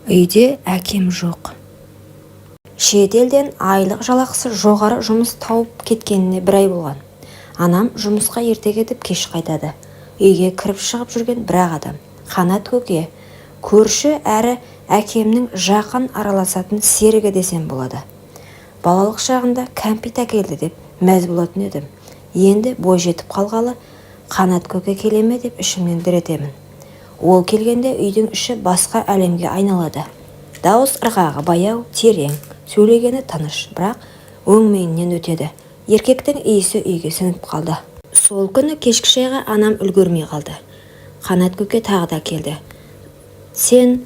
Үйде әкем жоқ. Шет елден айлық жалақысы жоғары жұмыс тауып кеткеніне бір ай болған. Анам жұмысқа ерте кетіп, кеш қайтады. Үйге кіріп-шығып жүрген бір-ақ адам — Қанат көке. Көрші әрі әкемнің жақын араласатын серігі десем болады. Балалық шағында кәмпит әкелді деп мәз болатын едім. Енді бой жетіп қалғалы Қанат көке келе ме деп ішімнен дір етемін. Ол келгенде үйдің іші басқа әлемге айналады. Дауыс ырғағы баяу, терең, сөйлегені тыныш, бірақ өңменінен өтеді. Еркектің иісі үйге сіңіп қалды. Сол күні кешкі шайға анам үлгермей қалды. Қанат көке тағы да келді. «Сен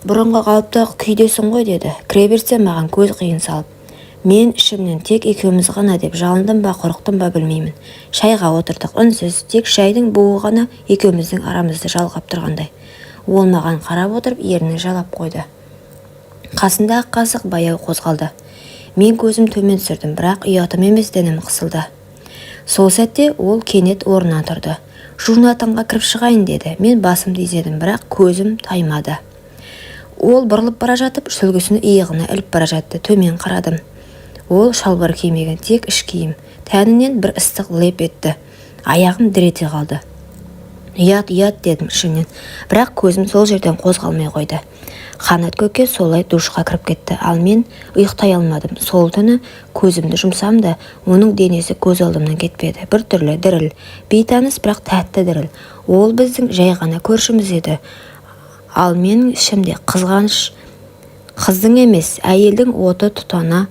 бұрынғы қалыпты күйдесің ғой», — деді кіре берсе маған көз қиығын салып. Мен ішімнен тек екеуміз ғана деп жалындым ба, қорықтым ба, білмеймін. Шайға отырдық. Үнсіз. Тек шайдың буы ғана екеуміздің арамызды жалғап тұрғандай. Ол маған қарап отырып, ернін жалап қойды. Қасындағы қасық баяу қозғалды. Мен көзім төмен түсірдім, бірақ ұятым емес, дінім қысылды. Сол сәтте ол кенет орнынан тұрды. «Жуынатынға кіріп шығайын», — деді. Мен басымды изедім, бірақ көзім таймады. Ол бұрылып бара жатып, сүлгісін иығына іліп бара жатты. Төмен қарадым. Ол шалбар кимеген, тек іш киім. Тәнінен бір ыстық леп етті. Аяғым дір ете қалды. «Ұят, ұят», — дедім ішімнен, бірақ көзім сол жерден қозғалмай қойды. Қанат көке солай душқа кіріп кетті. Ал мен ұйықтай алмадым. Сол түні көзімді жұмсам да, оның денесі көз алдымнан кетпеді. Біртүрлі діріл, бейтаныс, бірақ тәтті діріл. Ол біздің жай ғана көршіміз еді. Ал менің ішімде қызғаныш, қыздың емес, әйелдің оты тұтана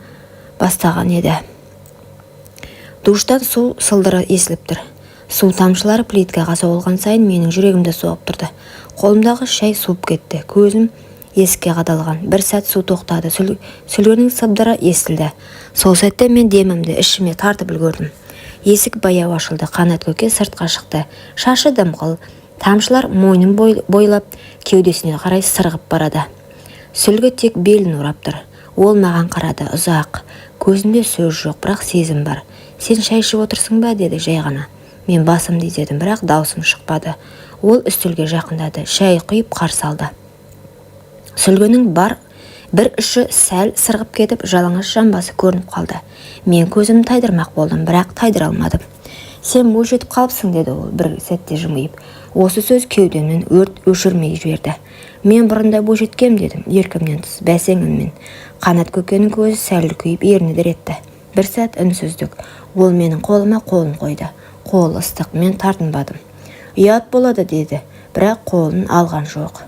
бастаған еді. Душтан су сылдыры естіліп тұр. Су тамшылары плиткаға соғылған сайын менің жүрегім де соғып тұрды. Қолымдағы шай суып кетті. Көзім есікке қадалған. Бір сәт су тоқтады. Сүлгінің сыбдыры естілді. Сол сәтте мен демімді ішіме тартып үлгердім. Есік баяу ашылды. Қанат көке сыртқа шықты. Шашы дымқыл, тамшылар мойнын бойлап кеудесіне қарай сырғып барады. Сүлгі тек белін орап тұр. Ол маған қарады, ұзақ. Көзінде сөз жоқ, бірақ сезім бар. «Сен шай ішіп отырсың ба?» — деді жай ғана. Мен басымды изедім, бірақ даусым шықпады. Ол үстелге жақындады, шай құйып қарсы алды. Сүлгінің бар бір ұшы сәл сырғып кетіп, жалаңаш жамбасы көрініп қалды. Мен көзімді тайдырмақ болдым, бірақ тайдыра алмадым. «Сен бойжетіп қалыпсың», — деді ол бір сәтте жымиып. Осы сөз кеудемнен өрт өшірмей жіберді. «Мен бұрын да бойжеткем», — дедім еркімнен тыс бәсең үнмен. Қанат көкенің көзі сәл үлкейіп, ерні дір етті. Бір сәт үнсіздік. Ол менің қолыма қолын қойды. Қолы ыстық. Мен тартынбадым. «Ұят болады», — деді, бірақ қолын алған жоқ.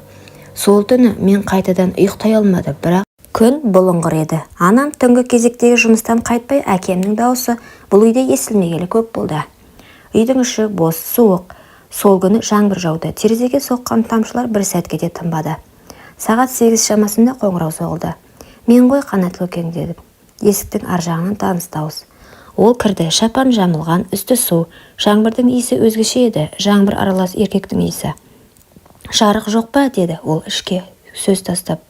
Сол түні мен қайтадан ұйықтай алмадым. Бірақ күн бұлыңғыр еді. Анам түнгі кезектегі жұмыстан қайтпай, әкемнің даусы бұл үйде естілмегелі көп болды. Үйдің іші бос, суық. Сол күні жаңбыр жауды. Терезеге соққан тамшылар бір сәтке де тынбады. Сағат 8 шамасында қоңырау соғылды. «Мен ғой, Қанат көкең», — деді есіктің ар жағынан таныс дауыс. Ол кірді. Шапан жамылған, үсті су. Жаңбырдың иісі өзгеше еді, жаңбыр аралас еркектің иісі. «Жарық жоқ па?» — деді ол ішке сөз тастап.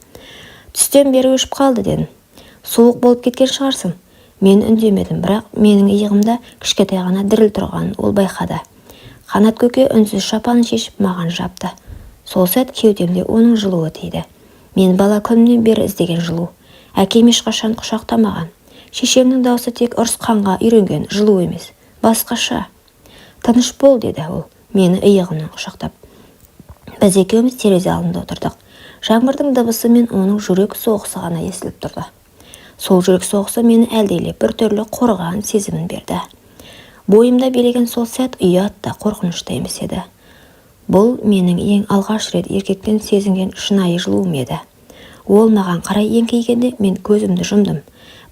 «Түстен бері өшіп қалды», — дедім. «Суық болып кеткен шығарсың». Мен үндемедім, бірақ менің иығымда кішкентай ғана діріл тұрғанын ол байқады. Қанат көке үнсіз шапанын шешіп, маған жапты. Сол сәт кеудемде оның жылуы тиді. Мен бала күнімнен бері іздеген жылу. Әкем ешқашан құшақтамаған. Шешемнің даусы тек ұрысқанға үйренген жылу емес, басқаша. «Тыныш бол», — деді ол мені иығымнан құшақтап. Біз екеуміз терезе алдында отырдық. Жаңбырдың дыбысы мен оның жүрек соғысы ғана естіліп тұрды. Сол жүрек соғысы мені әлдилеп, біртүрлі қорған сезімін берді. Бойымда билеген сол сәт ұят та, қорқыныш та емес еді. Бұл менің ең алғаш рет еркектен сезінген шынайы жылуым еді. Ол маған қарай еңкейгенде, мен көзімді жұмдым.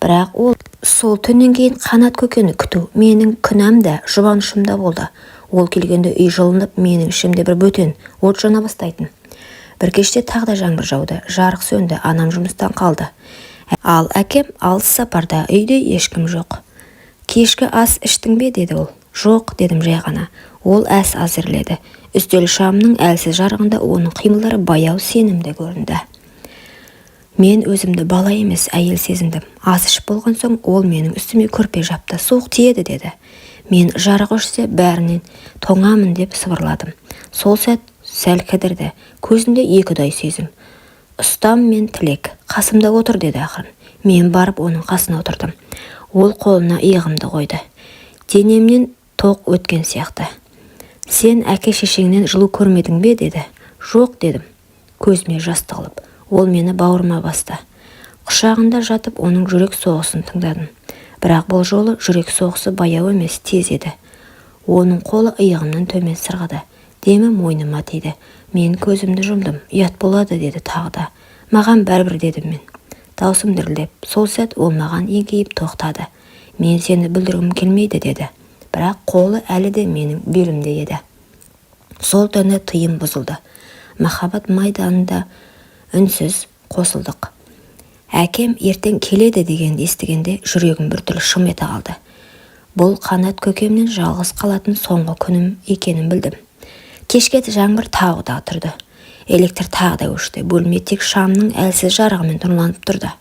Бірақ ол сол түннен кейін Қанат көкені күту менің күнәм да, жұбанышым да болды. Ол келгенде үй жылынып, менің ішімде бір бөтен от жана бастайтын. Бір кеште тағы да жаңбыр жауды. Жарық сөнді. Анам жұмыстан қалды, ал әкем алыс сапарда. Үйде ешкім жоқ. «Кешкі ас іштің бе?» — деді ол. «Жоқ», — дедім жай ғана. Ол ас әзірледі. Үстел шамының әлсіз жарығында оның қимылдары баяу, сенімді көрінді. Мен өзімді бала емес, әйел сезіндім. Ас ішіп болған соң, ол менің үстіме көрпе жапты. «Суық тиеді», — деді. Мен «Жарық өшсе, бәрінен тоңамын», — деп сыбырладым. Сол сәт сәл кідірді. Көзінде екіұдай сезім. Ұстам мен Тілек. Қасымда отыр, деді ақырын. Мен барып оның қасына отырдым. Ол қолына иығымды қойды. Денемнен тоқ өткен сияқты. Сен әке-шешеңнен жылу көрмедің бе, деді. Жоқ, дедім. Көзіме жас тығылып. Ол мені бауырыма басты. Құшағында жатып оның жүрек соғысын тыңдадым. Бірақ бұл жолы жүрек соғысы баяу емес, тез еді. Оның қолы иығымнан төмен сырғыды. Демі мойныма тиді. Мен көзімді жұмдым. Ұят болады, деді тағы да. Маған бәрібір, дедім мен. Даусым дірілдеп. Сол сәт ол маған еңкейіп тоқтады. Мен сені бүлдіргім келмейді, деді. Бірақ қолы әлі де менің белімде еді. Сол түні тыйым бұзылды. Махаббат майданында үнсіз қосылдық. Әкем ертең келеді дегенді естігенде жүрегім біртүрлі шым ете қалды. Бұл Қанат көкемнен жалғыз қалатын соңғы күнім екенін білдім. Кешке жаңбыр тағы да тұрды. Электр тағы да өшті. Бөлме тек шамның әлсіз жарығымен нұрланып тұрды.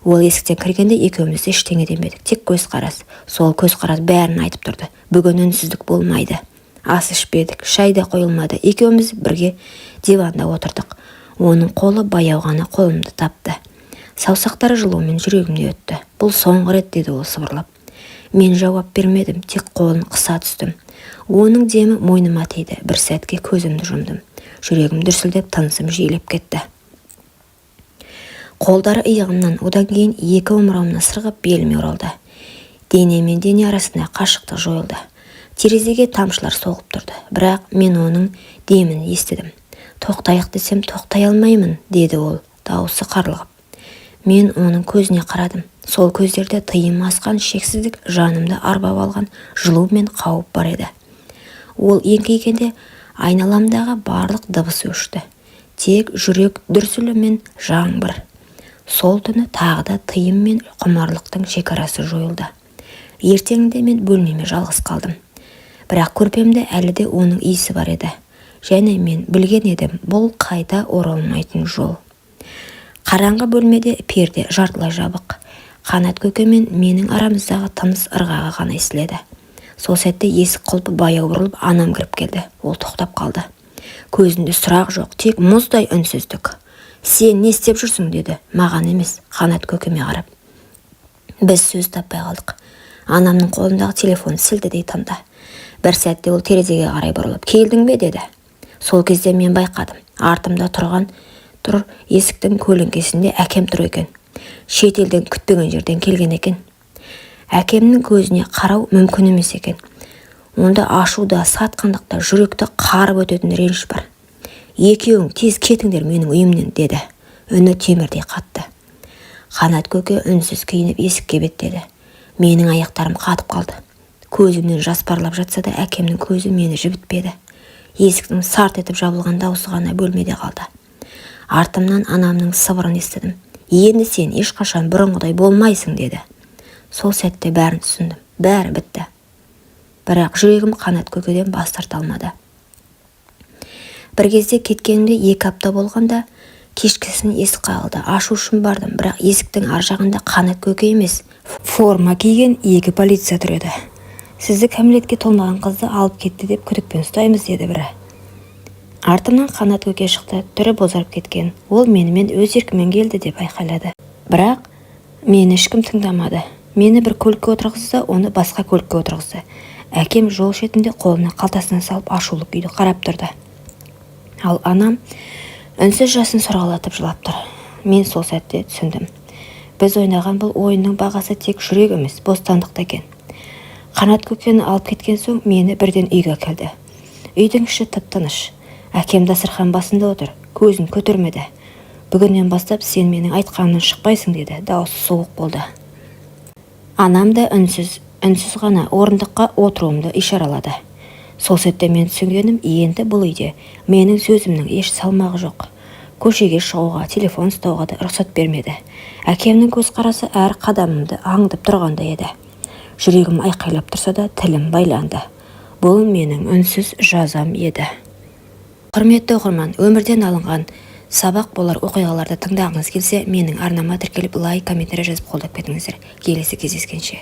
Ол есіктен кіргенде екеуміз ештеңе демедік. Тек көзқарас. Сол көзқарас бәрін айтып тұрды. Бүгін үнсіздік болмайды. Ас ішпедік, шай да қойылмады. Екеуміз бірге диванда отырдық. Оның қолы баяу ғана қолымды тапты. Саусақтары жылумен жүрегімнен өтті. Бұл соңғы рет, деді ол сыбырлап. Мен жауап бермедім, тек қолын қыса түстім. Оның демі мойныма тиді. Бір сәтке көзімді жұмдым. Жүрегім дүрсілдеп, тынысым жиілеп кетті. Қолдары иығымнан, одан кейін екі омырауымнан сырғып беліме оралды. Дене мен дене арасында қашықтық жойылды. Терезеге тамшылар соғып тұрды. Бірақ мен оның демін естідім. Тоқтайық десем, тоқтай алмаймын, деді ол, дауысы қарлығып. Мен оның көзіне қарадым. Сол көздерде тыйым асқан шексіздік, жанымды арбап алған жылу мен қауіп бар еді. Ол еңкейгенде айналамдағы барлық дыбыс өшті. Тек жүрек дүрсілі мен жаңбыр. Сол түні тағы да тыйым мен құмарлықтың шекарасы жойылды. Ертеңінде мен бөлмеме жалғыз қалдым. Бірақ көрпемде әлі де оның иісі бар еді. Және мен білген едім, бұл қайта оралмайтын жол. Қараңғы бөлмеде перде жартылай жабық. Қанат көке мен менің арамыздағы тыныс ырғағы ғана естіледі. Сол сәтте есік құлпы баяу бұрылып, анам кіріп келді. Ол тоқтап қалды. Көзінде сұрақ жоқ, тек мұздай үнсіздік. Сен не істеп жүрсің, деді. Маған емес, Қанат көкеме қарап. Біз сөз таппай қалдық. Анамның қолындағы телефон сілтідей тынды. Бір сәтте ол терезеге қарай бұрылып, келдің бе, деді. Сол кезде мен байқадым. Артымда тұрған тұр есіктің көлеңкесінде әкем тұр екен. Шетелден күтпеген жерден келген екен. Әкемнің көзіне қарау мүмкін емес екен. Онда ашу да, сатқындық та, жүректі қарып өтетін реніш бар. Екеуің тез кетіңдер менің үйімнен, деді. Үні темірдей қатты. Қанат көке үнсіз киініп есікке беттеді. Менің аяқтарым қатып қалды. Көзімнен жас парлап жатса да, әкемнің көзі мені жібітпеді. Есіктің сарт етіп жабылған даусы ғана бөлмеде қалды. Артымнан анамның сыбырын естідім. Енді сен ешқашан бұрынғыдай болмайсың, деді. Сол сәтте бәрін түсіндім. Бәрі бітті. Бірақ жүрегім Қанат көкеден бас тарта алмады. Бір кезде кеткенімде 2 апта болғанда кешкісін есік қағылды. Ашу үшін бардым, бірақ есіктің ар жағында Қанат көке емес, форма киген 2 полиция тұр еді. Сізді кәмелетке толмаған қызды алып кетті деп күдікпен ұстаймыз, деді бірі. Артымнан Қанат көке шықты, түрі бозарып кеткен. Ол менімен өз еркімен келді деп айқайлады. Бірақ мені ешкім тыңдамады. Мені бір көлікке отырғызды, оны басқа көлікке отырғызды. Әкем жол шетінде қолына қалтасына салып ашулы күйде қарап тұрды. Ал анам үнсіз жасын сорғалатып жылап тұр. Мен сол сәтте түсіндім. Біз ойнаған бұл ойынның бағасы тек жүрек емес, бостандық та екен. Қанат көкені алып кеткен соң мені бірден үйге әкелді. Үйдің іші тып-тыныш. Әкем дастархан басында отыр, көзін көтермеді. Бүгіннен бастап сен менің айтқанымнан шықпайсың, деді. Даусы суық болды. Анам да үнсіз ғана орындыққа отыруымды ишаралады. Сол сәтте мен түсінгенім, енді бұл үйде менің сөзімнің еш салмағы жоқ. Көшеге шығуға, телефон ұстауға да рұқсат бермеді. Әкемнің көзқарасы әр қадамымды аңдып тұрғандай еді. Жүрегім айқайлап тұрса да, тілім байланды. Бұл менің үнсіз жазам еді. Құрметті оқырман, өмірден алынған сабақ болар оқиғаларды тыңдағыңыз келсе, менің арнама тіркеліп, лайк, комментарий жазып қолдап кетіңіздер. Келесі кездескенше.